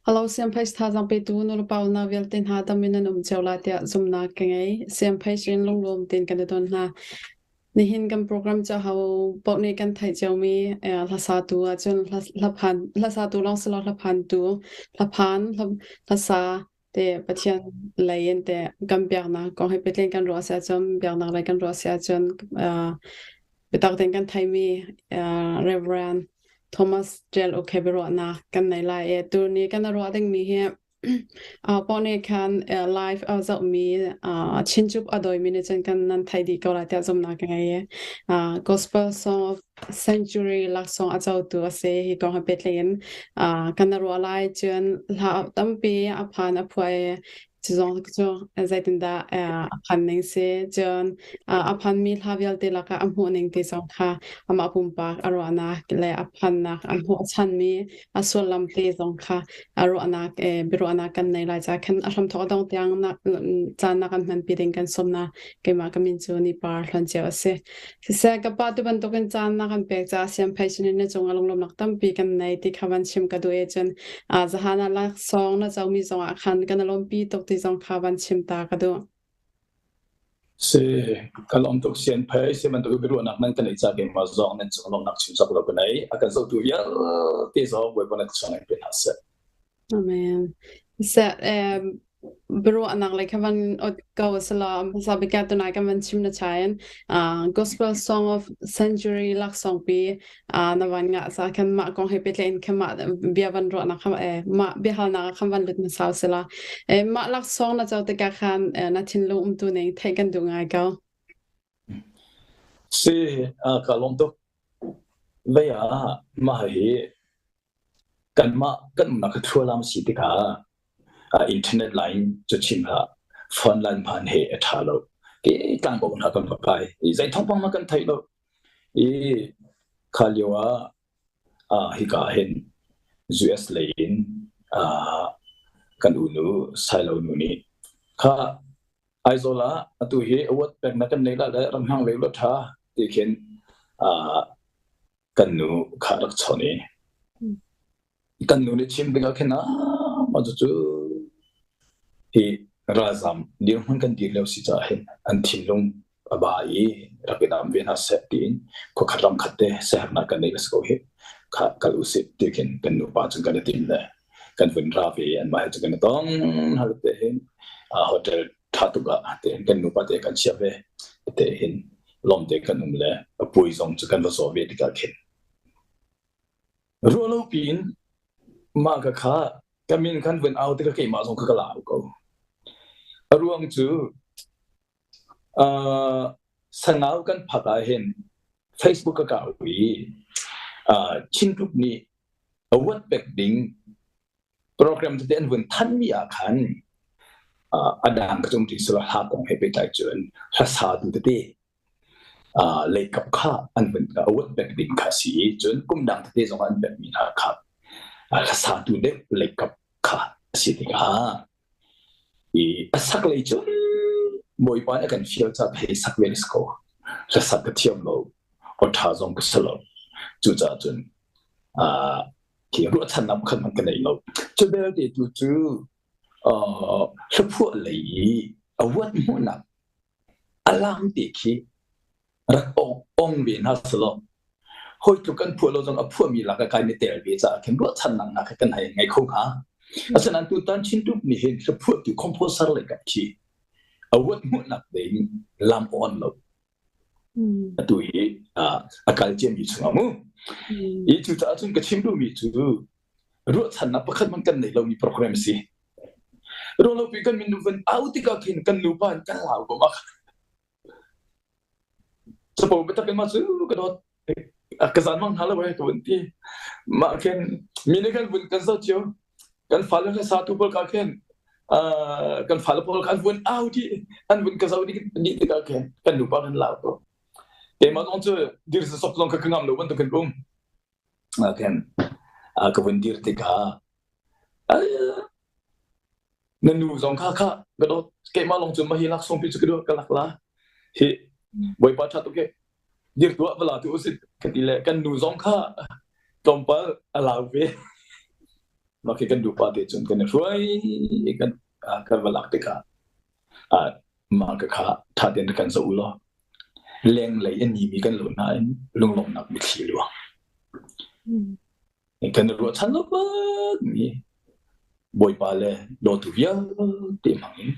Hello, Siangphais thazaang petu nulepa unau vialte hna dam in nan um cio lai tiah zumhnak ka ngei. Siangphais in lunglawm tein kan i don hna. Nihin kan program cu ho paoh nih kan theih ciomi hlasatu ahcun hlaphan hlasatu lawng si lo hlaphantu hlaphan hlasa te Pathian lei in te kan biaknak kong he pehtlai kan ruah si ahcun biaknak lei kan ruah si ahcun biatak tein kan theimi Reverend Thomas Tial Uk he biaruahnak kan nei lai i tuni kan ruah dingmi hi Paul nih khan live a zohmi Chinchup a dawimi nih cun kan nan theih dih ko lai tiah zumhnak ka ngei i Gospel Song of Century laksawng a cotu a si. Hi kong he pehtlai in kan ruah lai cun hla tampi a phan a phuah i cu zong cu zeitindah a phan ning si cun a phanmi hla vialte lakah a hmuh ning ti zong kha amah pumpak a ruahnak le a phannak a hmuh a chanmi a sullam te zong kha a ruahnak biaruahnak kan nei lai ca khan a hramthawk dong tiang nak caan na kan hmanpi ding kan sawm na keimah ka min cu ni par hlon cio a si siseh ka pa tu bantukin caan na kan pek ca siam phei sinin na cung a lunglawmnak tampi kan nei ti kha van chim ka duh e cun zahana laksawng na comi zong ah khan kan lawmpi tuk ti. ti zong kha van chim ta ka duh. Si, ka lawm tuk sian phei si bantuk biaruahnak nan kan ei ca keimah zong nan cung lawmnak chim cak lo ka nei. A kan zohtu vialte zong Bawipa na chung in pe hna seh. Amen. Seh, biaruahnak lei kha van ot ko selaw hmasa bik ah tunai kan van chim na chain Gospel Song of Century laksawng pi na van ngah sa khan mah kong he pehtlaih in khan mah bia van ruahnak kha mah biahalnak ah khan van lut hmasa sela. Mah laksawng na co tikah khan na thinlung umtu ning theih kan duh ngai ko. Si, ka lawm tuk. Vei ah mah hi Kanmah kan umnak kha thlualam si tikah internet line cu chim hlah, phone line hman he a ṭha lo. Ke tlangbo hna kan va kai. I zei thawngpang ma kan theih lo. I kha lio ah hika hin US lei in kan unu Sailo nu nih kha Aizawl ah atu hi award peknak kan nei la le ramhang lei lo ṭha ti khin kan nu kha rak chawn i kan nu nih chim ding ah khin ah mah cucu hi ralzam dirhmun kan dir lio si caah hin an thinlung a ba i rak i dam ve hna seh tiin khuakhat ram khat te siaherhnak kan nei si ko hi kha kal usih ti khin kan nupa cun kan i tim le kan vun ra ve i anmah he cun kan i tong hna te hin hotel ṭha tuk ah te kan nupa te kan chiah ve te hin lawmte kan um le a puai zong cu kan va zaw ve tikah khin ruah lo piin mah ka kha ka min khan vun au tikah keimah zong kha ka lau ko. A ruang cu uh, sangau kan phak ah hin Facebook ka kau i uh, Chin Group nih award pek ding Program tete an vun thanmi ah khan a dang ka cung ti sila hla kong he pehtlai cun hlasatu tete leikap kha an vun award pek ding kha si i cun kum dang tete zong an pekmi hna kha hlasatu deuh leikap kha a si tikah i a sak lei cun Bawipa nih a kan fial caah hei sak ve si ko. Hlasak ka thiam lo, aw ṭha zong ka si lo. Cucaah cun khi ruahchannak pakhat hmanh ka nei lo. Cu belte tu cu hlaphuah lei i a uat hmuhnak a lam te khi rak ong ve hna selaw hawi tluk kan phuah lo zong a phuahmi lak ah kai mi tel ve caah khin ruahchannak hna kha kan hei ngei kho hnga. Asinain tutan Chin nih hin hlaphuahtu composer lei kap khi a uat hmuhnak ding lam on lo. Atu hi a kal ciami chungah mu. I cucaah cun ka chim duhmi cu ruahchannak pakhat hmanh kan nei lomi program a si. Ruahlopi kan min van au tikah khin kan nupa in kan lau ko mak. Capo biatak in mah cu ka dawt ka zan mang hna lo eh ka vun ti. Mah khin mi nih kan vun kan zoh cio. Kan fale hla satu pawl ka khin kan fale pawl kha an vun au dih an vun ka zoh dih dih tikah khin kan nupa kan lau ko. Keimah zong cu dir sasok zong kha ka ngam lo bantuk in um. Khin ka vun dir tikah na nu zong kha kha ka dawt keimah lawng cu mahi laksawng pi cu ka dawt ka lak la hi Bawipa ṭha tuk hi dir tuah va la tu usih ka ti le kan nu zong kha tlawmpal a lau ve mah khi kan dupa te cun kan i hruai i kan kan va lak tikah mah ka kha ṭha tein kan zoh u law lenglei a nimi kan lo nain lunglawmhnak mitthli luang kan i ruahchan lo mi Bawipa le dawtu vialte hmang in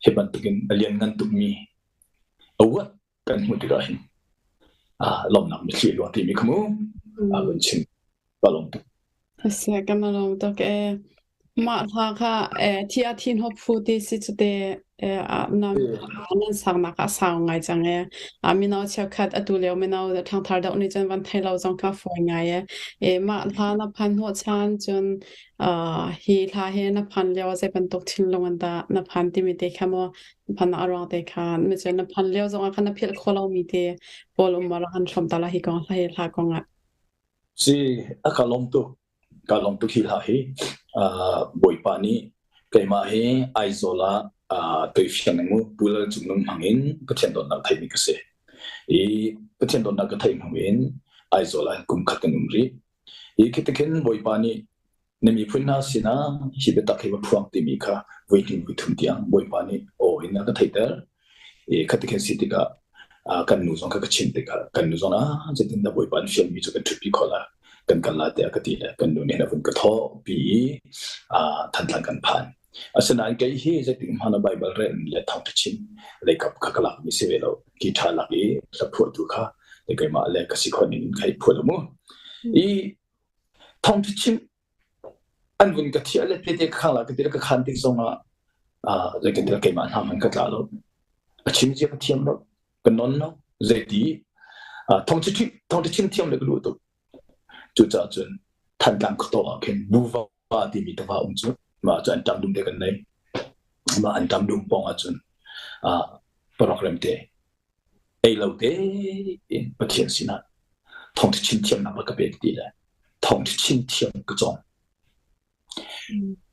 hi bantukin a lianngan tukmi a uat kan hmuh tikah hin lawmhnak mitthli luang timi kha mu a vun chim ka lawm tuk. Asi kan lawm tuk ee. Mah hla kha thi a thin hop fu ti si cu te nan nan saknak a sau ngai cang e. Mino cheukhat atu lio mino ṭhangthar deuh nih cun van thei lo zong kha fawi ngai e. E mah hla na phan hnawh chan cun hi hla he na phan lio zei bantuk thinlung an dah na phan timi te kha maw phan a ruang te kha mi cun na phan lio zong ah khan na philh kho lomi te pawl um ma rak kan hrawm ta la hi kong hla hi hla kong ah. Si a ka lawm tuk. Ka lawm tuk hi hla hi. Bawipa nih keimah hi Aizawl ah toifiang mu Pu Lal Cung Nung hmang in Pathian dawtnak theimi ka si. I Pathian dawtnak ka theih hnu in Aizawl ah kum khat kan um rih. Hi khi tikhin Bawipa nih na miphun hna sinah hi biatak hi va phuang timi kha Voi hnih voi thum tiang Bawipa nih aw in a ka theihter. I khati khin si tikah kan nu zong kha ka chimh tikah kan nu zong ah zeitin dah Bawipa an fialmi cu kan ṭhutpi khawh la kan kal la tiah ka ti le kan nu nih a vun ka thawh pi i Thantlang kan phan. Asinain kei hi zeitik hmanh ah Baibal rel le thawngṭha chim leikap kha ka lakmi si ve lo. Ki ṭha lak i hlaphuahtu kha keimah le ka si khawh ning in kha i phuah lo mu. I thawngṭha chim an vun ka thiah le tete ka khang la ka ti le ka khan tik zong ah zeitintiah keimah hna hmanh ka tla lo. A chim zia ka thiam lo. Ka non lo. Zeiti thawngṭha chim thiam le ka duh tuk. Cucaah cun Thantlang khuataw ah khin buva timi tiva um cu mah cu an ṭam dum te kan nei. Mah an ṭam dum pawng ahcun program te ei lo te in Pathian sinah thawngṭha chim thiamnak a ka pek ti le thawngṭha chim thiam ka cawng.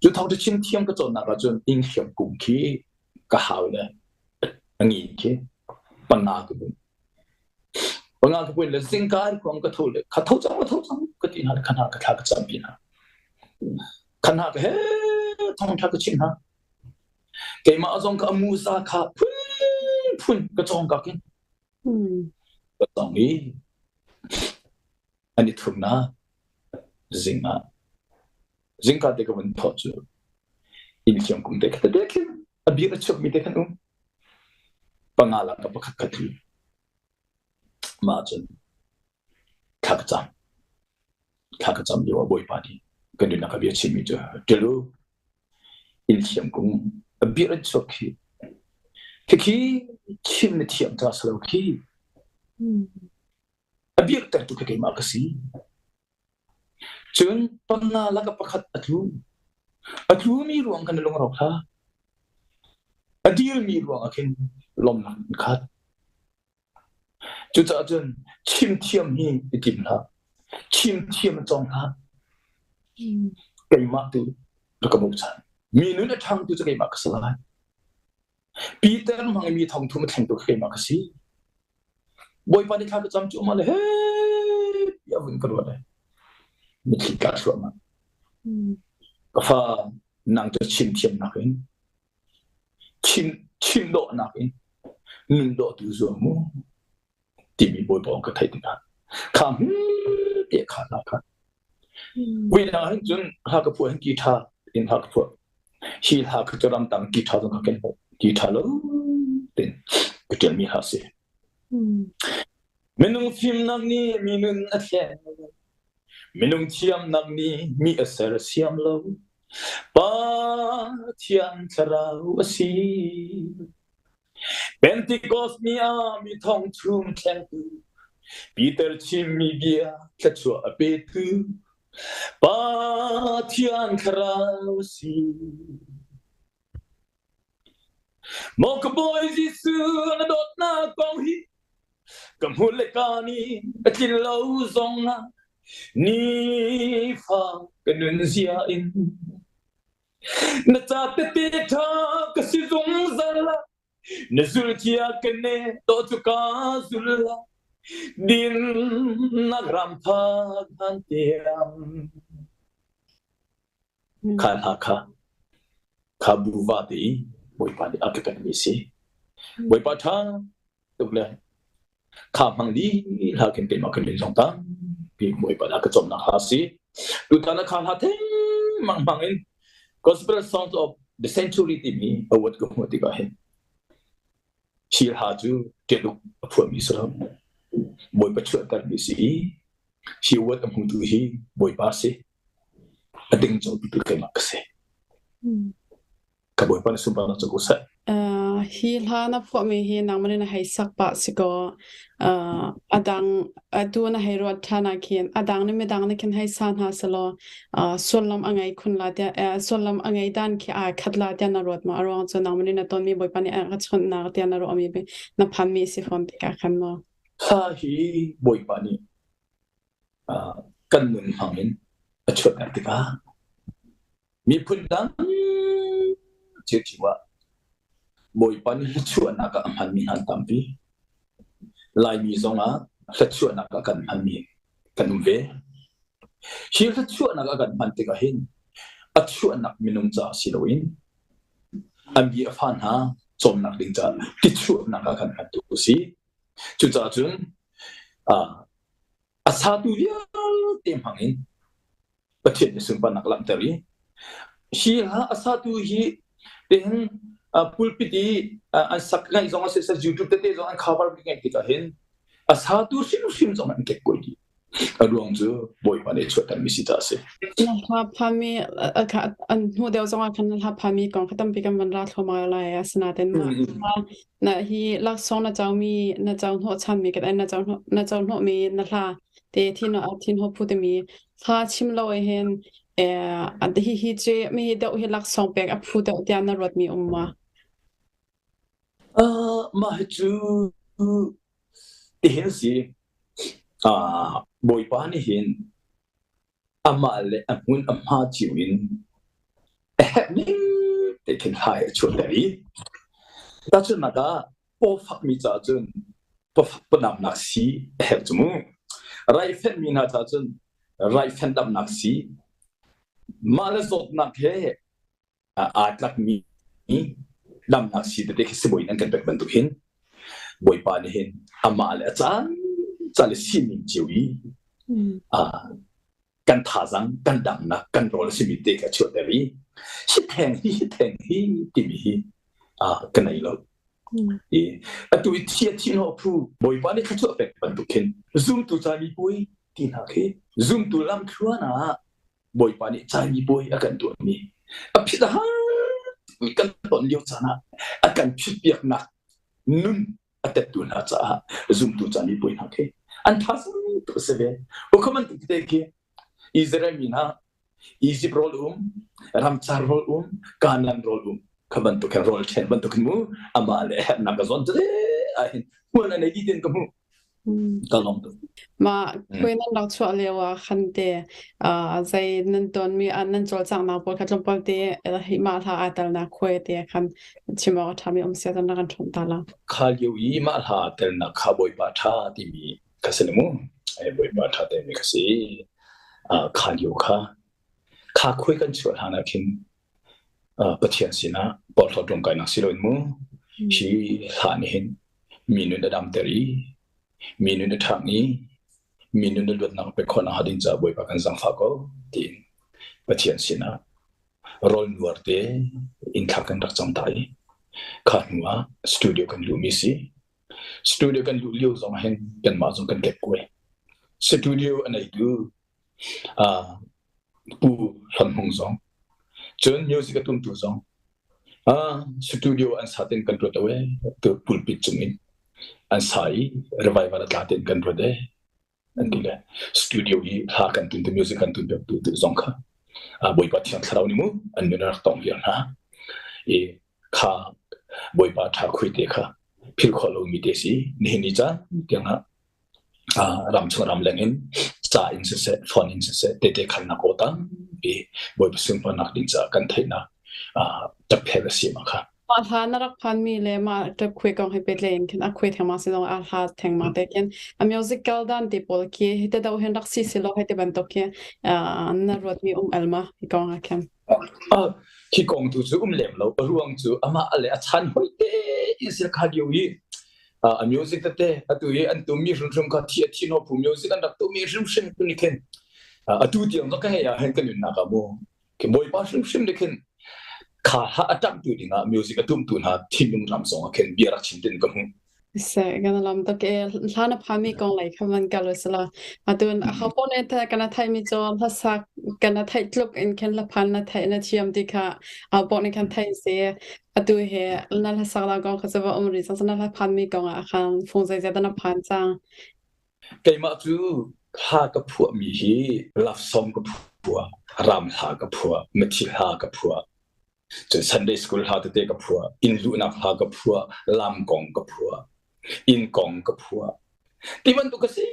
Cu thawngṭha chim thiam ka cawnnak ahcun ing hliam kum khi ka hau le a ngi khi panga ka bunh. Panga ka bunh le zingka in khuang ka tho le kha tho cang ka tho cang ka ti hna le kha hna ka thla ka cam pi hna. Kha hna ka he thawngṭha ka chim hna. Keimah zong ka amuza kha phunphun ka cawng ka kin. Ka cawng i an i thumnak zing ah zingka te ka vun thawh cu inn thiang kum te kha tete khin a bir a chuakmi te khan um panga lak ka pakhat kha thu mah cun thla ka cam thla ka cam lio ah Bawipa nih kan nunnak a bia chimmi cu ṭial u inn thiang kung a bir an chuak khi khi chim na thiam ta salo khi A biaktertu kha keimah ka si. Cun panga lakah pakhat a tlu. A tlumi ruang khan na lungrawk hlah. A dirmi ruangah khin lawmhnak in khat. Cucaah cun chim thiam hi i tim hlah. Chim thiam cawng hlah. Keimah tu rak ka bochan. Mi nun a ṭhangtu cu keimah ka si lai. Peter hmang i mi thongthum a thlengtu kha keimah ka si. Bawipa nih thla ka cam cuahmah le he tiah vun ka ruat ai. Mitthli tla thluahmah. Ka fa nang cu chim thiamnak in chim chim dawhnak in nun dawh tu zuam mu timi Bawipa ka theih tikah kha hmm te kha hna kha Vui dang hin cun hla ka phuah hin ki ṭha in hla ka phuah. Hi hla kha cu ramtang ki ṭha zong kha ken ki ṭha lo tin ka ṭialmi hla si. Minung fimnak nih mi nun a thlen. Minung thiamnak nih mi a sersiam lo. Pathian thlarau a si. Pentecost ni ah mi thong thum thlengtu Peter chimmi bia thluachuah a petu Pathian thlarau a si. Maw ka Bawi Jesuh na dawtnak kong hi ka hmuh le ka nih a tlin lo zong ah nifa ka nun zia in Na ca tete ṭha ka si zungzal na zulcia ka ne to cu ka zul dinnak ram phak han tiang kha hla kha kha buva te i Bawipa nih a ka pekmi si Bawipa ṭha tuk le kha hmang dih hla khin keimah kan min zong tampi Bawipa dah ka cawmnak hla si tutan ah kha hla thengmang hmang in Gospel Songs of the Century timi award ka hmuh tikah hin hi hla cu ṭialuk a phuahmi si lo Bawipa chuahtermi si i hi award a hmutu hi Bawipa si a ding cotu tu keimah ka si Ka Bawipa na sunparnak cu ko seh. Hi hla na phuahmi hi nangmah nih na hei sak pah si kaw a dang atu na hei ruat ṭhan ah khin a dang nih midang nih khin hei sa hna selaw sullam a ngei khun la tiah sullam a ngei dan khi aa khat la tiah na ruat maw? A ruang cu nangmah nih na tonmi Bawipa nih a ka chawnhnak tiah na ruahmi na phanmi a si fawn tikah khan maw? Hla hi Bawipa nih kan nun hmang in a chuahter tikah Miphun dang ciocio ah Bawipa nih hluachuahnak ah a hmanmi hna an tampi. Laimi zongah hluachuahnak ah kan hmanmi kan um ve. Hi hluachuahnak ah kan hman tikah hin a chuahnak minung caah si loin An bi a fa hna cawmnak ding caah tichuahnak ah khan hman tu a si. Cucaah cun a satu vialte hmang in Pathian nih sunparnak langhter i hi hla a satu hi tihin pulpit i an sak ngaih zong a si YouTube tete zong an cover ngaih tikah hin a satu hrimhrim zong an kekkuai dih. A ruang cu Bawipa nih chuahtermi si caah a si. Na hla phami an hnu deuh zongah khan na hla phami kong kha tampi kan van ra thluahmah lai. Asinain mah na hi laksawng na comi na co hnawhchanmi kan na co na co hnawhmi na hla te thin thin ho phu timi thla chim lo hin hi hi cu mi deuh hi laksawng pek a phu deuh tiah na ruatmi um ma? Mah hi cu tihin si. Bawipa nih hin amah le a hmun a hma cio in a herh ning te khin hlai a chuahter i tahchunhnak ah pawfakmi caah cun pawfak sii a herh cu mu. Raifenhmi hna caah cun raifenh damnak sii. Mah le zawtnak he aa tlakmi damnak sii tete khi sibawi in an kan pek bantuk hin Bawipa nih hin amah le a caan caan le sining cio i kan thazaang kan damnak kan rawl a simi te kha a chuahter i hi theng hi hi theng hi timi hi ka nei lo. I atu i thi a thi hnawh phu Bawipa nih thluachuah pek bantuk khin zumtu cami puai ti hna khi zumtu lamthluan ah Bawipa nih caimipuai a kan tuahmi a phit a har kan ton lio caan ah a kan phitpiaknak nun a tettu hna caah zumtu caimipuai hna khi an thazaang tuk a si ve. Ukhaman te khi Israel mi hna Egypt rawl um, ramcar rawl um, Canaan rawl um kha bantuk khin rawl ṭhen bantuk hin mu amah le herhnak a zawn tete ah hin hmual a nei dih ten ka hmuh. Ka lawm tuk. Mah khuai nan rak chuah lio ah khan te zei nan tawnmi nan cawlcanghnak pawl kha tlawmpal te hi mah hla aa telnak khuai te khan chim awk a ṭhami um sia cun rak kan ṭhawm ta la. Kha lio i mah hla telnak kha Bawipa ṭha timi kha si mu. Bawipa ṭha timi kha si. Kha lio kha kha khuai kan chuah hlan ah khin Pathian sinah porhlawt ruamkainak si loin mu hi hla nih hin mi nun a damter i mi nun a ṭhang i mi nun a luatnak pek khawh nakhnga ding caah Bawipa kan zaangfah ko tiin Pathian sinah rawl nuar te in thla kan rak cam ta i kha hnu ah studio kan luhmi si. Studio kan luh lio zong ah hin kanmah zong kan kekkuai. Studio a neitu Pu Hlon Hmung zong cun music a tumtu zong studio an sa ten kan ruat e tu pulpit cung in an sa i revival a tla ten kan ruat e an ti le studio i hla kan tun tu music kan tun tu tu zong kha Bawipa Thiang Thlarau nih mu an min rak tong viar hna i kha Bawipa tha khui te kha phil khawh lomi te si nihin ni caan tiang ah ramchung ramleng in ca in siseh phone in siseh tete khannak aw tampi Bawipa sunparnak ding caah kan theihnak ṭapphel a si ma kha. Mah hla na rak phanmi le mah ṭap khui kong he pehtlaih in khin a khui thengmang si zong a hla thengmang te khin a musical dan te pawl khi hi te do hin rak si si lo hei ti bantuk khi na ruatmi um el ma hi kong ah khin. Hi kong tu cu um lem lo a ruang cu amah le a chan hoi te in sir kha lio i a music tete atu i an tummi hrimhrim kha thi a thi no phu music an rak tummi hrimhrim tu nih khin atu tiang zong ka hei ah hin ka nunnak ah mu khi bawipa hrimhrim nih khin kha ha a ṭamh tu dingah music a tumtu hna thinlung ram zong ah khin bia rak chim tin ka hmuh. Se kan lam tuk e hla na phami kong lei kha van kal sila atun ho pon e tha kana thai mi cho hla sak kana thai tluk in khen la phan na thai na thiam ti kha a pon ne khan thai se atu he na hla sak la kong kha chu va um ri cang na hla phan mi kong ah khan fung zei zei na phan cang. Keimah cu hla ka phuah mi hi love song ka phuah, ram hla ka phuah, mithi hla ka phuah, cun Sunday school hla tete ka phuah, inn luhnak hla ka phuah, lam kong ka phuah, inn kong ka phuah. Ti bantuk ka si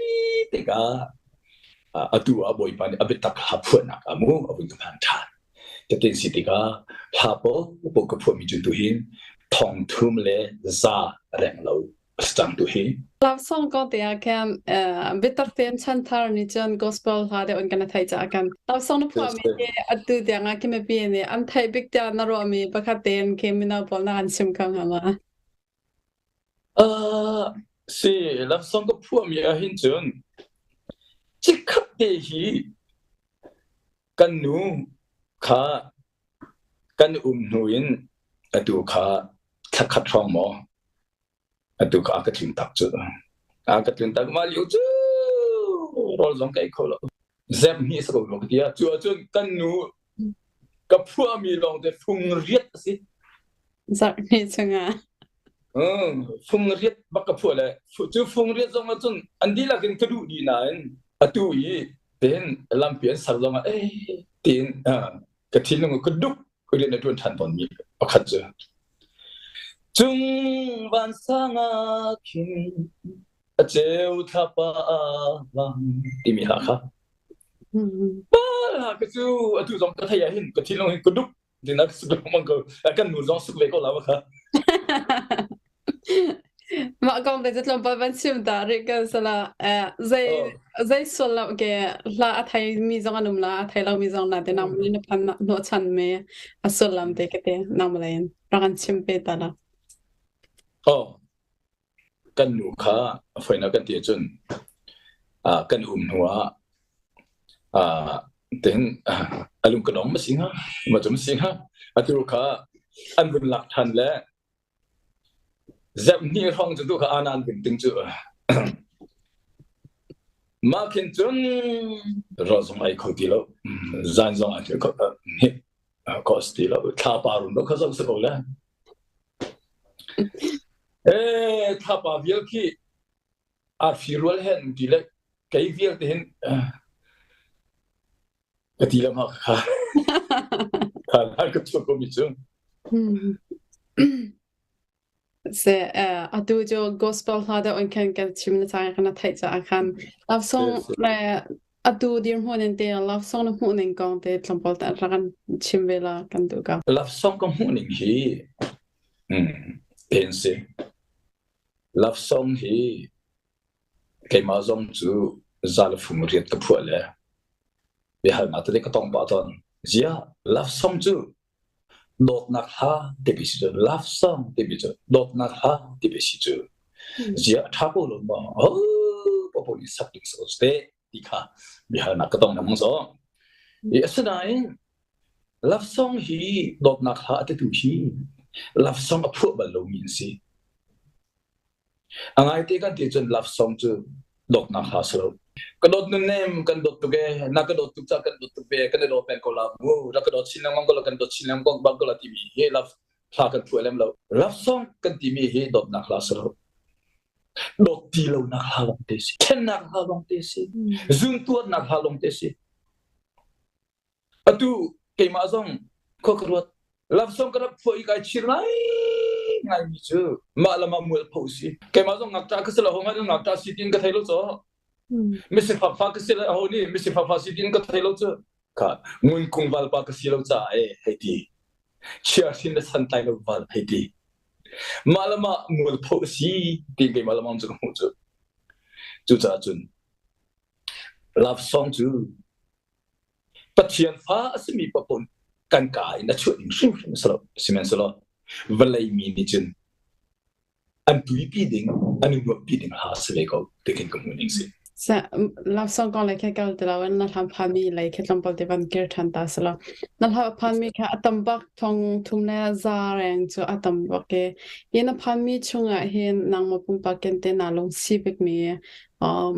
tikah atu ah Bawipa nih a biatak hla phuahnak ah mu a vun ka phan ṭhan. Cutin si tikah hla paohpaoh ka phuahmi cu tuhin thong thum le za reng lo. cang tu hi. Love song ko te ah khan biatak tein chanthar nih cun gospel hla deuh in kan theih caah kan love song na phuah mi hi atu tiang ah khi mipi nih an theih bik tiah na ruah mi pakhat tein khi mino pawl na kan chim kho hnga ma? Si love song ka phuah mi ah hin cun chikkhat te hi kan nu kha kan um hnu in atu kha thlakhat hrawng maw atu kha a ka tlun tak cu a ka tlun tak mah lio cu rawl zong ka ei kho lo zem hi sa ko lo ka ti ah cu ahcun kan nu ka phuahmi lawng te fung riat a si Zarh hnih chungah. Fung riat bak ka phuah le cu fung riat zong ahcun an dihlak in ka duh dih nain atu i tein lampi an ser zong ah eh tiin ka thinlung ka duk rian a ṭuan ṭhan tawnmi pakhat cu cung vansang ah khin a ceu thlapa lang timi hla kha hla ka cu atu zong ka thei ah hin ka thinlung hin ka duk dina ka suk lengmang ko kan nu zong suk ve ko la kha. Mah kong te cu tlawmpal van chim ta rih kan sala zei zei sullam ke hla a thei mi zong an um la a thei lo mi zong na te nang na phan no chan me a sullam te ke te nang malain rak an chim pe ta la. Oh kan nu kha a foina kan ti ahcun kan um hnu ah tin a lung ka dong ma si hnga ma cum si hnga atu kha an vun lak than le zep hnih hrawng cu tu kha anan vun ting cu mah khin cun rawl zong ai kho ti lo zan zong ai kho ko ti lo thla pa run do kha zo se ko le Ee, thlapa vial khi arfi rual hen ti le kei vial te hin ka ti lam ha kha kha lai ka chuak ko mi cu. Se atu cu gospel hla deuh in khan kan chim na cang kan theih caah khan love song le atu dirhmun in te love song na hmuh ning kong te tlawmpal te rak kan chim ve la kan duh ka. Love song ka hmuh ning hi ten si. Love song hi keimah zong cu za le fung riat ka phuah le biahalnak tete ka tong pah tawn. Ziah love song cu dawtnak hla timi si cu love song timi cu dawtnak hla timi si cu ziah a ṭha ko lo maw oh popo nih sak ding so te ti kha biahalnak ka tong lengmang zo i asinain love song hi dawtnak hla a titu hi love song a phuah bal lomi an si. A ngaite kan ti cun love song cu dawtnak hla si lo. Ka dawt nunnem, kan dawt tuk ee, na ka dawt tuk ca kan dawt tuk ve, kan i daw peng ko la mu, na ka dawt chin lengmang ko la, kan dawt chin lengmang bang ko la timi hi love hla kan phuah lem lo. Love song kan timi hi dawtnak hla si lo. Dawt ti lonak hla lawng te si. Thennak hla lawng te si. Zuntuarnak hla lawng te si. Atu keimah zong khua ka ruat. Love song ka rak phuah i kai chir ngai ngaimi cu mah le mah mualpho si. Keimah zong ngakṭah ka si lo, ho hmanh ngakṭah si tiin ka thei lo caw. Misifak fa ka si le aho nih misifak fa si tiin ka thei lo cu. Kha ngunkung valpa ka si lo caah e hei ti. Chiahrin le santlai lo val hei ti. Mah le mah mualpho si tiin keimah le mah cu ka hmuh cu. Cucaah cun love song cu Pathian fa a simi paoh kan kaa in a chuah ding hrimhrim a si lo. Sihmanhsehlaw vawlei mi nih cun an tuipi ding, an i nuamhpi ding hla a si ve ko ti khin ka hmuh ning si. Love song kong lei kha kal ti lo in na hlam phanmi lei khi tlawmpal te van kir ṭhan ta si lo. Na hla phanmi kha a tam bak thong thum le za reng cu a tam bak i hi na phanmi chungah hin nangmah pumpak ken te naa lungsi bikmi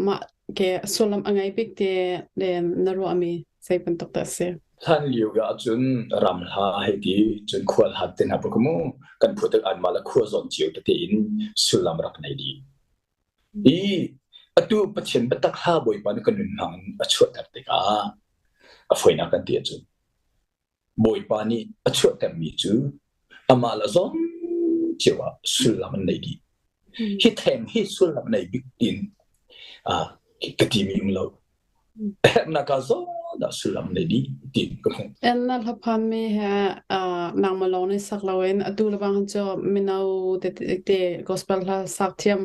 mah ke sullam a ngei bik te le na ruahmi zei bantuk dah a si? Hlan lio ahcun ram hla hei ti cun khual hlat te hna puk mu kan phu tik anmah le khua zawn cio tete in sullam rak nei dih. I atu Pathian biatak hla Bawipa nih kan nun hmang in a chuahter tikah a foinak kan ti ahcun Bawipa nih a chuahtermi cu amah le zong cio ah sullam an nei dih. Hi theng hi sullam a nei bik tiin ka timi um lo. Herhnak ah zong dah sullam nei dih ti ka hmuh. En na hlaphan mi he nangmah lawng nih sak loin atu le bang cu mino te gospel hla sak thiam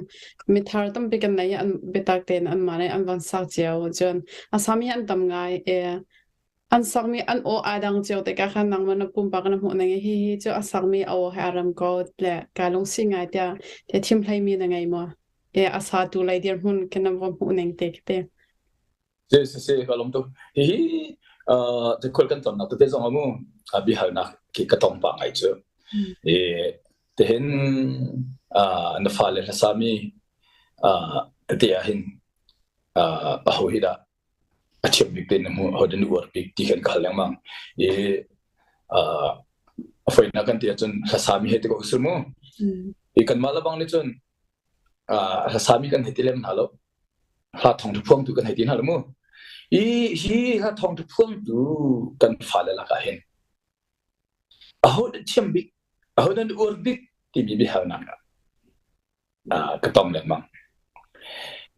mithar tampi kan nei an biatak tein an mah nih an van sak cio cun a sami an tam ngai e an sakmi an aw aa dang cio tikah khan nangmah na pumpak na hmuh ning hi hi cu a sakmi aw he a rem ko le ka lungsi ngai tiah te thim hleimi na ngei maw e a satu lei dirhmun kan na va hmuh ning te te. Si si si ka lawm tuk. Hihi khual kan tonnak tete zong amu biahalnak khi ka tong pah ngai cu. I tihin na fale hlasami tete ah hin aho hi dah a thiam bik te na hmuh ho dah na uar bik ti kan ka hal lengmang. I a foinak kan ti ahcun hlasami he ti ko usur mu. I kanmah lebang nih cun hlasami kan hei ti lem hna lo. Hla thawngṭha phuangtu kan hei ti hna lo mu. I hi hla thawngṭha phuangtu kan fale lakah hin aho dah thiam bik, aho dah na uar bik timi biahalnak ah ka tong lengmang.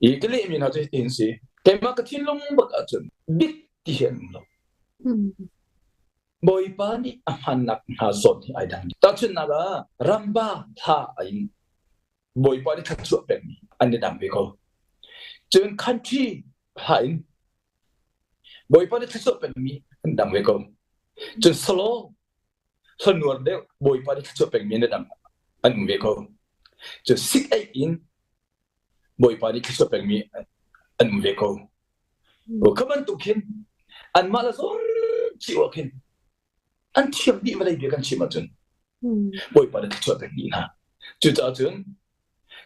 I ka lehmi hna cu hitin si. Keimah ka thinlung bak ahcun bik ti hi an um lo. Bawipa nih a hmannak hna zawn hi ai dang. Tahchunhnak ah ramba thla in Bawipa nih thluachuah pekmi an i dang ve ko. Cun country hla in Bawipa nih thluachuah pekmi an dang ve ko. Cun solo hlanuar deuh Bawipa nih thluachuah pekmi an i dang an um ve ko. Cun sik ei in Bawipa nih thluachuah pekmi an um ve ko. Kha bantuk khin anmah le zawn cio ah khin an thiam dih vawlei bia kan chim ahcun Bawipa nih thluachuah pek dih hna. Cucaah cun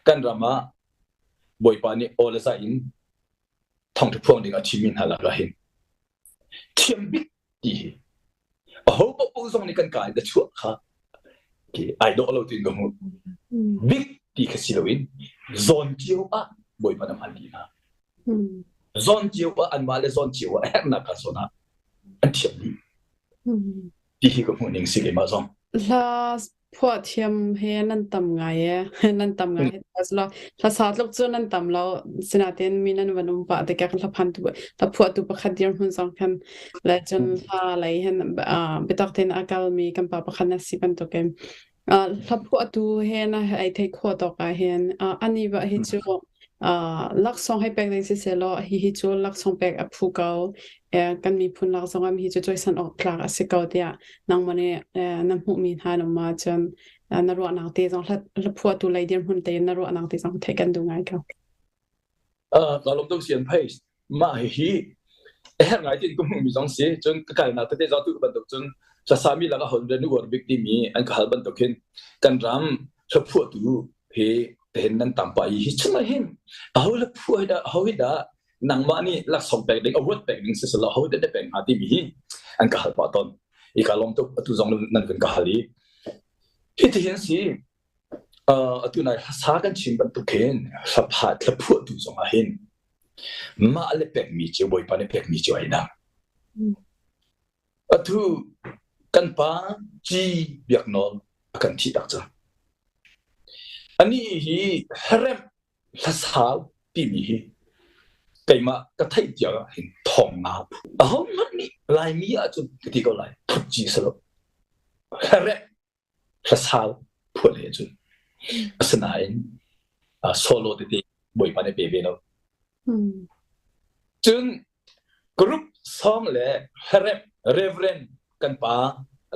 kan ram ah Bawipa nih aw le zai in thawngṭha phuang ding a thimmi hna lakah hin thiam bik ti hi aho paohpaoh zong nih kan ka in a chuah kha ai dawh lo tiin ka hmuh. Bik ti kha si loin zawn cio ah Bawipa na hman dih hna. Zawn cio ah anmah le zawn cio ah a herhnak kha zawn ah an thiam dih. Ti hi ka hmuh ning si keimah zong. Hla phuah thiam he nan tam ngai e nan tam ngai he hla sa tluk cu nan tam lo sinain mi nan van um pah tikah hla phan tu hla phuah tu pakhat dir hmun zong khan le cun hla lei hin biatak tein a kal mi kan pa pakhat na si bantukin Hla phuahtu he na ei theih khawh tawk ah hin ani va hi cu laksawng hei pek ding sisehlaw hihi cu laksawng pek a phu ko. Kan miphun lak zong ah hi cu cawisan awk tlak a si ko tiah nangmah nih na hmuhmi hna na um ahcun na ruahnak te zong hla phuahtu lei dirhmun tein na ruahnak te zong theih kan duh ngai ko. Ka lawm tuk sian phei. Mah hihi a herh ngai tiin ka hmuhmi zong si. Cun ka kalnak tete zong tu bantuk cun hlasami lakah hon rian uar bik timi an ka hal bantuk hin kan ram hlaphuahtu hi tehin nan tam pah i hi chungah hin aho hlaphuah hi dah aho hi dah nangmah nih laksawng pek ding award pek ding siselaw aho dah na pek hnga timi hi an ka hal pah tawn. I ka lawm tuk atu zong nan kan ka hal i hi ti hin si. Atu nai hlasa kan chim bantuk hin hlapha thlaphuahtu zong ah hin mah le pekmi cu Bawipa nih pekmi cu ai dang. Atu kan pa Ci Biak Nawl a kan thih tak cang. Anih hi hlaremh hlasau timi hi keimah ka theih tiang ah hin thong nga phu. Ahohmanh nih Laimi ahcun ka ti ko lai thuk ci si lo. Hlaremh hlasau phuah le cun asinain solo tete Bawipa nih pe ve lo. Cun group song le hlaremh Reverend kan pa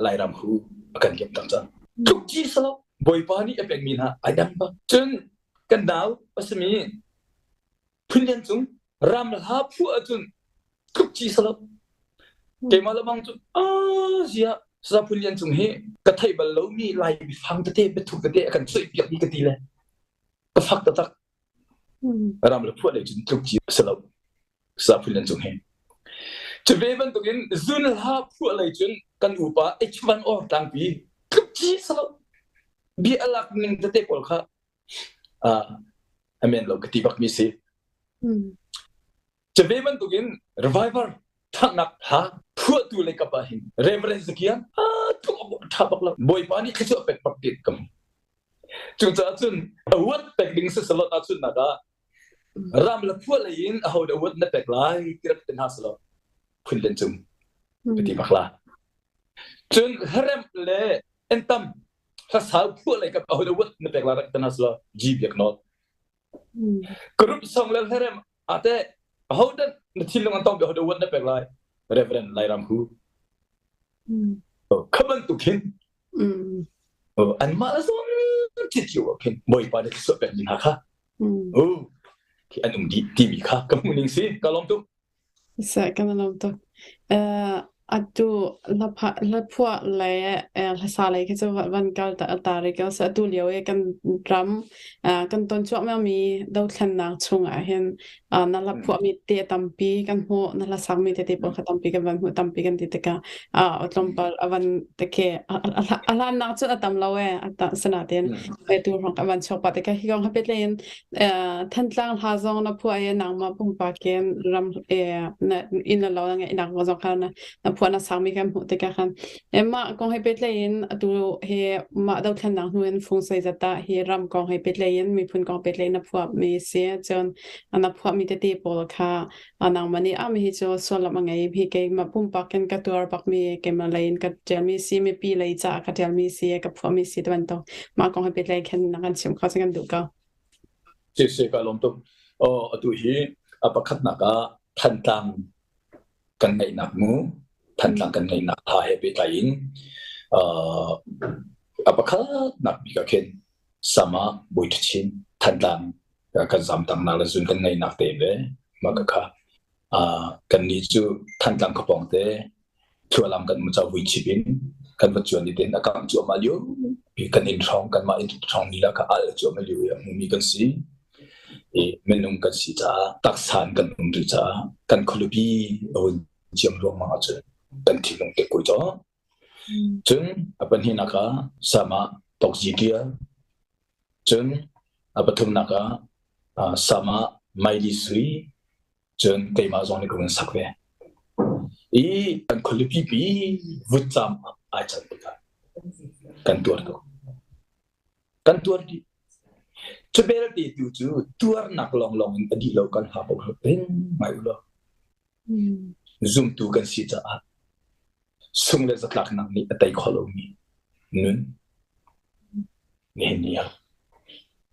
Lairam hu a kan liam tak cang. Tluk ci salo Bawipa nih a pekmi hna ai dang bak. Cun kan nau a simi Phunlian cung ram hla phuah ahcun tluk ci salo. Keimah le bang cu zia sa Phunlian cung hi ka theih bal lomi Lai bifang tete biathuk tete a kan suih piak mi ka ti le ka fak taktak. Ram le phuah lei cun tluk ci salo sa Phunlian cung hi. Cu ve bantukin zun hla phuah lei cun kan upa H1 or tlangpi tluk ci salo. Bia alak ning tete pawl kha amen lo ka ti bak mi si. Cu ve bantukin revival thangnak hla phuahtu lei kap ah hin Reverend Zakian tha bak lo Bawipa nih thluachuah pek bak ti kam. Cucaah cun award pek ding si salot ahcun nak ah ram le phuah lei in aho dah award na pek lai ti rak ti hna salo. Phun Len Cung ka ti bak la. Cun hlaremh le entam hlasau phuah lei kap aho dah na pek la rak tanas la G biak not. Group song le hlarem ate aho dah na thinlung an tong bi aho dah na pek lai Reverend Lairam Hu. Kha bantuk hin anmah zong ci cio ah khin Bawipa nih thluachuah pek mi hna kha khi an um dih timi kha ka hmuh ning si ka lawm tuk. Seh kan i lawm tuk. Atu hlaphuah le hlasa lei khi cu van kal ta rih ko seh. Atu lio i kan ram kan ton cuahmah mi dothlennak chung ah hin na hlaphuahmi te tampi kan hmuh, na hlasakmi tete pawl kha tampi kan van hmuh, tampi kan ti tikah tlawmpal a van khi a hlannak cun a tam lo ee sinain tu hrawng a van chuak pah tikah hi kong he pehtlai in Thantlang hla zong na phuah i nangmah pumpak in ram na inn le lo na ngeihnak zong kha na phuah na sakmi kan hmuh tikah khan mah kong he pehtlai in atu hi mah dothlennak hnu in fung zeizat dah hi ram kong he pehtlai in miphun kong pehtlai in na phuahmi si cun na phuahmi tete pawl kha nangmah nih ah hi cu sullam a ngei hi keimah pumpak in ka tuar bakmi keimah lei in ka ṭialmi si mipi lei caah ka ṭialmi si ka phuahmi si ti bantuk mah kong he pehtlai khin na kan chim kho cu kan duh ko. Si si ka lawm tuk. Oh atu hi a pakhatnak ah Thantlang kan ngeihnak mu Thantlang kan ngeihnak tha he pehtlai in a pakhatnak bik ah khin Sama Bawi Ṭha Thantlang kan zamtangnak le zun kan ngeihnak te le mah ka kha kan nih cu Thantlang khuapawng te Thualam kan um vui chip in kan va cuan i ten a kang cuahmah lio pi kan inn hrawng kanmah inn hrawng lila kha al cuahmah lio i a hmumi kan si i minung kan si caah taksa in kan um rih caah kan khualipi a hun ciam ruangmang ahcun kan thinlung te koi caw cun a pahnihnak ah sama tokzi tial cun a pathumnak ah sama maili sui cun keimah zong nih ka vun sak ve. I kan khualipi pi vutcam ai can tikah kan tuar tuk. Kan tuar dih. Cu belte tu cu tuarnak lawnglawng in a dih lo kan hla ko peng ngai u law. Zumtu kan si caah sung le zatlaknak nih a tei kho lomi nun nihin ni ah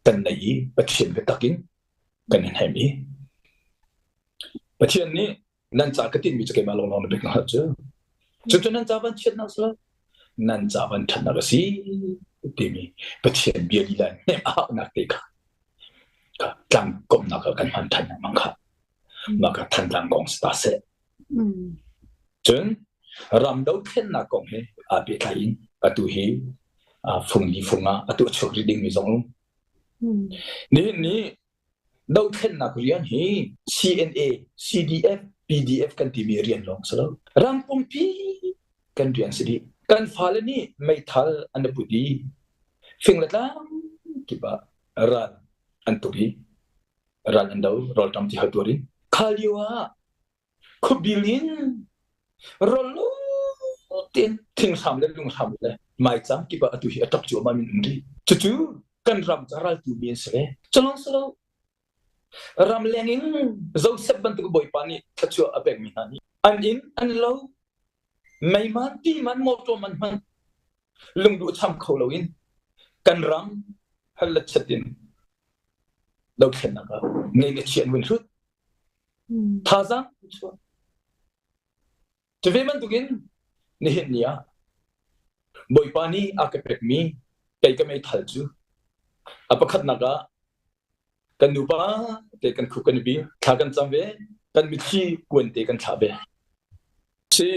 kan nei i Pathian biatak in kan i hnem i Pathian nih nan ca ka tinhmi cu keimah lawnglawng na bik na hngalh cu cucu nan ca van chiatnak si lo nan ca van ṭhatnak a si timi Pathian bia lila hnemh a hauhnak te kha tlang komhnak ah kan hman ṭhan lengmang kha mah kha Thantlang kong si ta seh cun ram dothlennak kong he aa pehtlai in atu hi fung li fung ah atu a chuak rih dingmi zong um Nihin ni dothlennak rian hi CNA, CDF, PDF kan timi rian lawng si lo. Ram pumpi kan rian si dih. Kan fale nih meithal an i put i fing le tlang kip ah ral an tuk i ral an do, rawlṭam ti hal tuar in. Kha lio ah Khuabil in rawllo tein thinghram le lunghram le maicam kip ah atu hi a ṭap cuahmah mi an um rih. Cucu kan ram ca raltu mi an si ve. Culawng si lo. Ramleng in Joseph bantuk Bawipa nih thluachuah a pekmi hna nih an inn, an lo, mei man, ti man, motor man hmanh lungduh cham kho loin kan ram hal le chet in dothlennak ah ngei le chia an vun hlut. Thazaang an chuah. Cu ve bantukin nihin ni ah Bawipa nih a ka pekmi kei ka meithal cu a pakhatnak ah kan nupa te kan khuk kan i bil, thla kan cam ve, kan mitthli kuan te kan thlah ve. Si,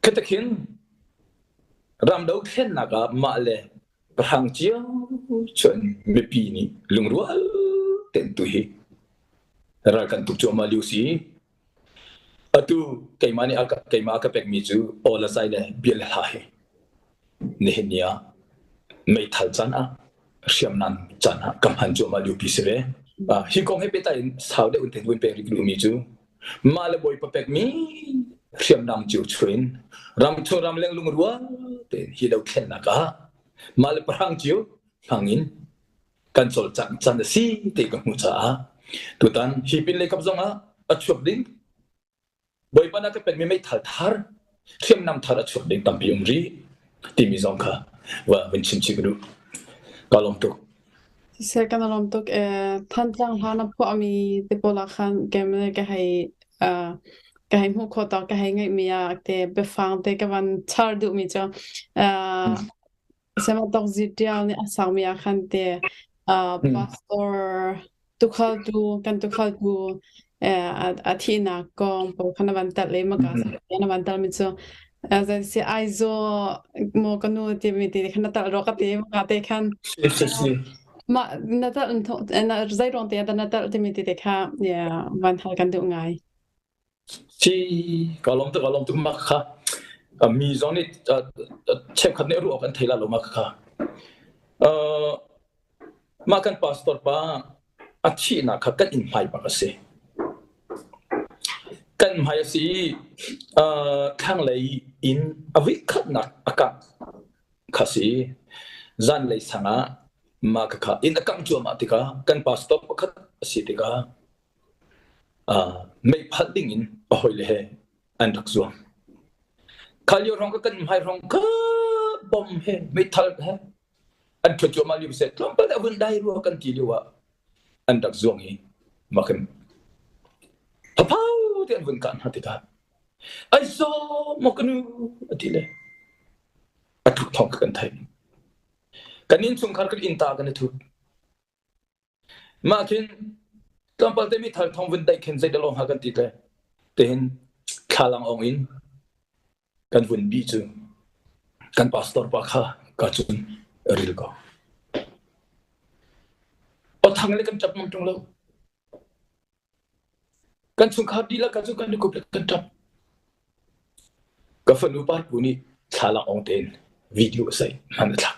khatakhin ram dothlennak ah mah le pahrang cio cun mipi nih lungrual tein tu hi ral kan tuk cuahmah lio si. Atu keimah nih keimah a ka pekmi cu aw le zai le bia le hla hi nihin ni ah meithal can ah hriamnam can ah ka hman cuahmah lio pi si ve. Hi kong he pehtlai in sau deuh in vun pek rih ka duhmi cu mah le Bawipa pekmi hriamnam cio chuin ramchung ramleng lungrual tein hi dothlennak ah mah le pahrang cio hmang in kan cawlcangh can a si ti ka hmuh caah tutan hi pin lei kap zong ah a chuak ding. Bawipa na ka pekmi meithal thar, hriamnam thar a chuak ding tampi um rih timi zong kha va vun chim chih ka duh. Ka lawm tuk. Siseh kan lawm tuk ee Thantlang hla na phuahmi te pawl ah khan kem ka hei ka hei hmuh khawh tawk ka hei ngaihmi ah te biafang te ka van char duhmi cu Sematok Zitial nih a sakmi ah khan te pastor tukhaltu kan tukhaltu a thihnak kong pawl kha na van telh i maka na van telhmi cu si Aizaw maw ka nu timi ti khan na telh rua ka ti maka te khan mah na telh zei ruang te ah dah na telh timi ti te kha van hal kan duh ngai. Si ka lawm tuk ka lawm tuk mah kha mi zong nih cheukhat nih ruah kan thei la lo mah kha. Mah kan pastor pa a thihnak kha kan inn hmai bak a si. Kan hmai a si i thlanglei inn a voikhatnak a kangh kha si. Zanlei sang ah mah khakha inn a kangh cuahmah tikah kan pastor pakhat a si tikah meiphalh ding in a hawile he an rak zuang. Kha lio hrawng ka kan hmai hrawng kha bom he meithal he an ṭhuat cuahmah lio seh tlawmpal a vun dai rua kan ti lio ah an rak zuang i makin phaphau te an vun kah hna tikah ai zaw maw ka nu a ti le a tluk thawng kan theih. Kan innchungkhar kan innta kan i thut. Mah khin tlawmpal te meithal thawng vun daih khin zei lawng hnga kan ti te tihin thlalang ong in kan vun bih cu kan pastor pa kha ka cun ril ko. Awthang le kan ṭap ngam ṭung lo. Kan chungkhar dihlak ka cu kan i kup le kan ṭap. Ka fanu parpu nih thlalang ong tein video a sei hman a thlak.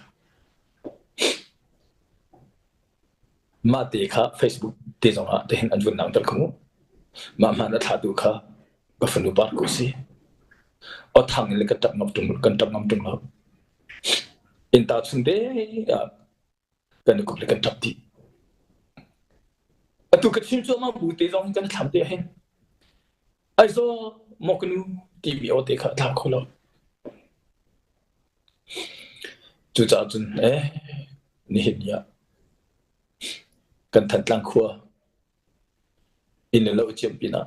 Mah te kha Facebook te zong ah tihin an vun langhter kho mu. Mah hman a thlatu kha ka fanu parku si. Awthang in le kan ṭap ngam ṭung kan ṭap ngam ṭung lo. Innta chung te ah kan i kup le kan ṭap dih. Atu ka chim cuahmah bu te zong hin kan thlam te hin Aizawl maw ka nu timi aw te kha a thlau kho lo. Cucaah cun eh nihin ni ah kan Thantlang khua inn le lo ciam pinah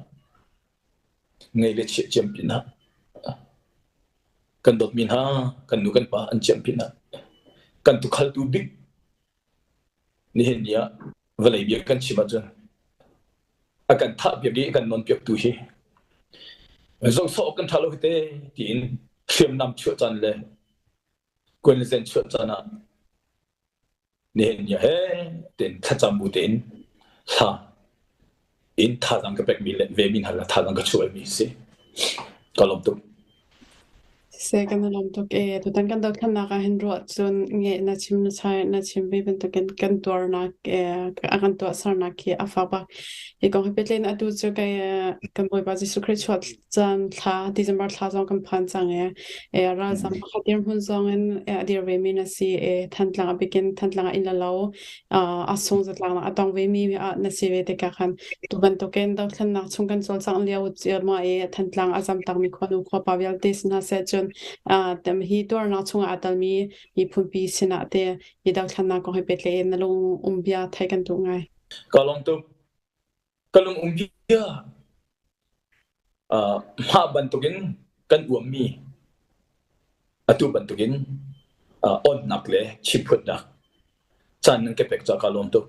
ngei le chiah ciam pinah kan dawtmi hna kan nu kan pa an ciam pinah kan tukhaltu bik nihin ni ah vawlei bia kan chim ahcun a kan thah piak i a kan nawn piaktu hi zohsawh awk kan ṭha lo hi te tiin hriamnam chuah caan le kuan le zen chuah caan ah nihin ni he tein thlacam bu tein hla in thazaang ka pekmi le ve mi hna le thazaang ka chuahmi si ka lawm tuk. Siseh kan i lawm tuk ee. Tutan kan dothlennak ah hin ruah cun nge na chim na chai na chim ve bantukin kan tuarnak a kan tuahsernak khi a fak bak. Hi kong hi pehtlaih in atu cu kai kan Bawipa Jesuh Khrih chuah caan thla December thla zong kan phan cang ee. Ralzam pakhat dirhmun zong in a dir ve mi na si ee. Thantlang a bikin Thantlang ah inn le lo a sung zatlaknak a tong ve mi na si ve tikah khan tu bantukin dothlennak chung kan cawlcangh lio ciammah i Thantlang a zamtakmi khuanu khuapa vialte si hna seh cun hi tuarnak chungah aa telmi miphunpi sinah te hi dothlennak kong he pehtlaih in na lung um bia theih kan duh ngai. Ka lawm tuk. Ka lung um bia mah bantukin kan uammi atu bantukin onnak le chimphutnak caan nan ka pek caah kaa lawm tuk.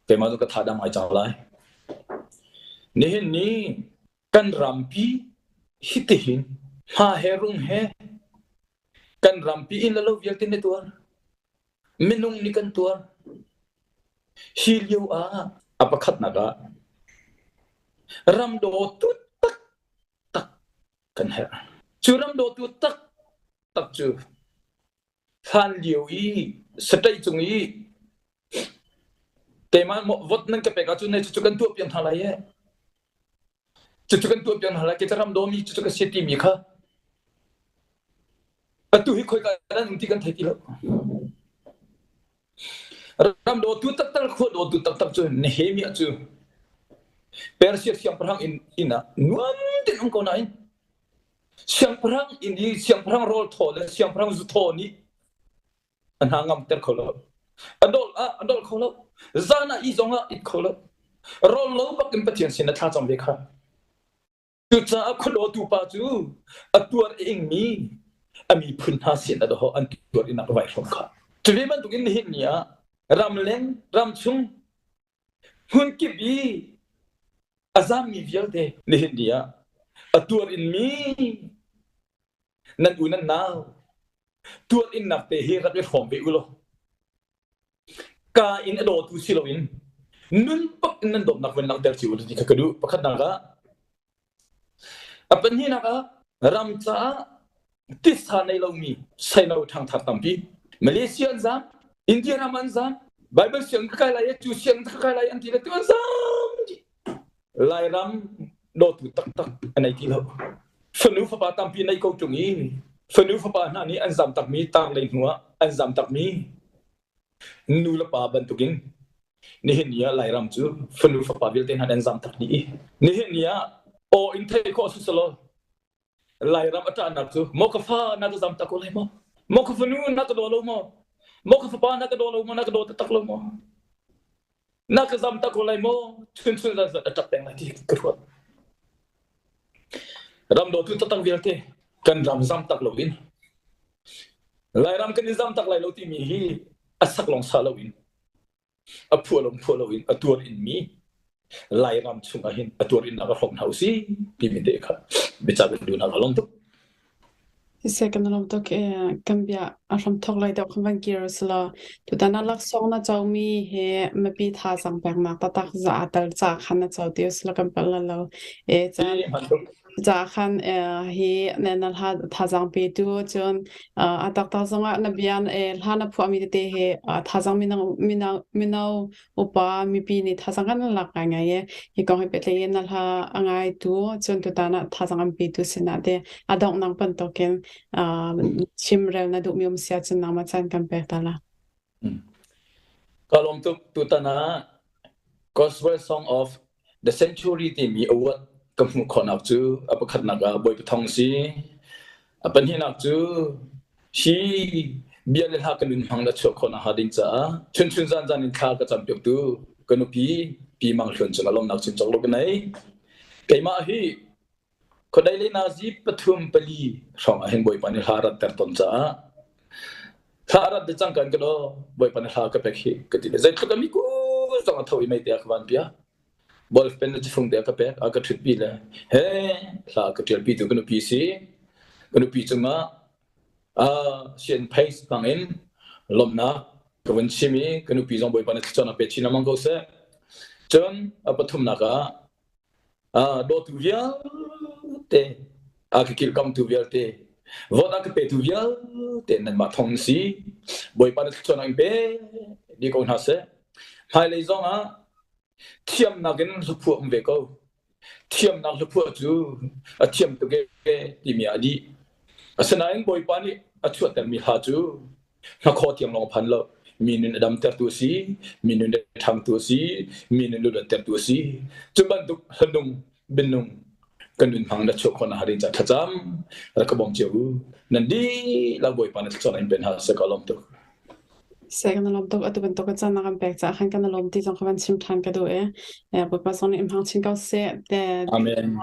Keimah cu ka tha dam ngai cang lai. Nihin ni kan rampi hitihin hma he rung he kan rampi inn le lo vialte na tuar. Minung nih kan tuar. Hi lio ah a pakhatnak ah ram dawtu taktak kan herh. Cu ram dawtu taktak cu hlan lio i state cung i keimah vote nan ka pek ahcun cucu kan tuah piak hna lai ee. Cucu kan tuah piak hna lai. Kei cu ram dawmi cucu ka si timi kha atu hi khoika nan um ti kan thei ti lo. Ram dawtu taktak, khua dawtu taktak cu Nehemiah cu. Persia siangpahrang inn inn ah nuam tein um ko nain siangpahrang inn i siangpahrang rawl thaw le siangpahrang zu thaw nih a hna ngamter kho lo. A dol ah a dol kho lo. Zan ah i zong ah it kho lo. Rawl lo bak in Pathian sin a thla cam ve kha. Cucaah khuadawtu pa cu a tuar a ingmi a miphun hna sin a doh an tuar in a vai hrawm kha. Cu ve bantukin nihin ni ah ramleng ramchung hmunkip i a zammi vialte nihin ni ah a tuar inmi nan u nan nau tuar innak te hi rak i hrawm ve u law Ka in a dawtu si loin nun bak in nan dawtnak van langhter cio u ti kha ka duh. Pakhatnak ah, a pahnihnak ah ram caah titsa nei lomi seino ṭhangthar tampi Malaysia an zaam, India ram an zaam, Bible sianginn ka kai lai, cu sianginn ka kai lai an ti le tu an zaam dih. Lairam dawtu taktak a nei ti lo. Fanu fapa tampi nei ko ṭung i fanu fapa hna nih an zam takmi tar lei hnu ah an zam takmi nu le pa bantukin nihin ni ah Lairam cu fanu fapa vialte hna an zam tak dih i nihin ni ah aw in theih khawh si selaw Lairam a ṭahnak cu maw ka fa na ka zam tak ko lai maw? Maw ka fanu na ka daw lo maw? Maw ka fapa na ka daw lo maw? Na ka daw taktak lo maw? Na ka zam tak ko lai maw? Chun chun zan zan a ṭap peng lai ti ka ruat. Ram dawtu taktak vialte kan ram zam tak loin Lairam kan i zam tak lai lo timi hi a sak lawng sa loin a phuah lo phuah loin a tuar in mi Lairam chung ah hin a tuar in a hrawm hna usih timi te kha biacah kan duh hna ka lawm tuk. Siseh kan lawm tuk kan bia a hram thawk lai deuh kan van kir sila tutan ah laksawng na comi hi mipi thazaang peknak taktak za aa tel ca khan na co ti usila kan palh la lo e caan ca khan hi na hla thazaang petu cun a taktak zongah na bia hla na phuahmi tete hi thazaang mino mino mino upa mipi nih thazaang kan lak ngaingai i hi kong hi pehtlaih in na hla a ngaitu cun tutan ah thazaang an petu sinah te a donghnak bantukin chimrel na duhmi um sia cun nangmah caan kan pek ta la. Ka lawm tuk tutan ah Gospel Song of the Century timi award ka hmuh khawhnak cu a pakhatnak ah Bawipa thawng si. A pahnihnak cu hi bia le hla ka nun hmang na chuah khawhnak hnga ding caah chunchun zanzan in thla ka campiaktu ka nupi Pi Mang Hluan cungah lawmhnak chim cawk lo ka nei. Keimah hi Khuadei le nazi pathum pali hrawng ah hin Bawipa nih hla rat ter tawn caah hla rat de cang kan ka do Bawipa nih hla ka pek hi ka ti le zeitluk a miku zong a tho i mei te a ka van pia ball pen le cifung te a ka pek a ka ṭhut pi le he hla ka ṭial pi tu ka nupi si ka nupi cungah a sian phase hmang in lawmhnak ka vun chim i ka nupi zong Bawipa nih thluachuahnak pe chin lengmang ko seh cun a pathumnak ah Dawtu vialte, a ka kilhkamtu vialte, vote a ka petu vialte nanmah thawng na si. Bawipa na thluachuahnak in pe dih ko hna seh. Hmailei zong ah thiamnak in hlaphuah um ve ko. Thiamnak hlaphuah cu a thiam tuk e timi ah a dih. Asinain Bawipa nih a chuahtermi hla cu Hnakhaw tiang lawng a phan lo. Mi nun a damtertu a si, mi nun a ṭhangtu a si, mi nun luattertu a si. Cu bantuk hlanung bianung kan nun hmang na chuah khawh nakhnga ding ca thlacam rak ka bawm cio u. Nan dihlak Bawipa na thluachuah in pe hna seh ka lawm tuk. Seh kan lawm tuk atu bantuk caan na kan pek caah khan kan lawm ti zong kha van chim ṭhan ka duh i Bawipa zong nih in hmang chin ko seh te Amen.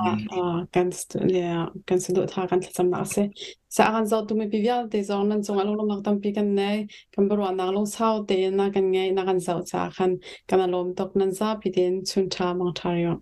kan kan saduhthah kan thlacamnak a si. Sa a kan zohtu mipi vialte zong nan cungah lunglawmhnak tampi kan nei. Kan biaruahnak lungsau tein na kan ngeih, na kan zoh caah khan kan i lawm tuk. Nan zapi tein chun ṭha mang ṭha rih.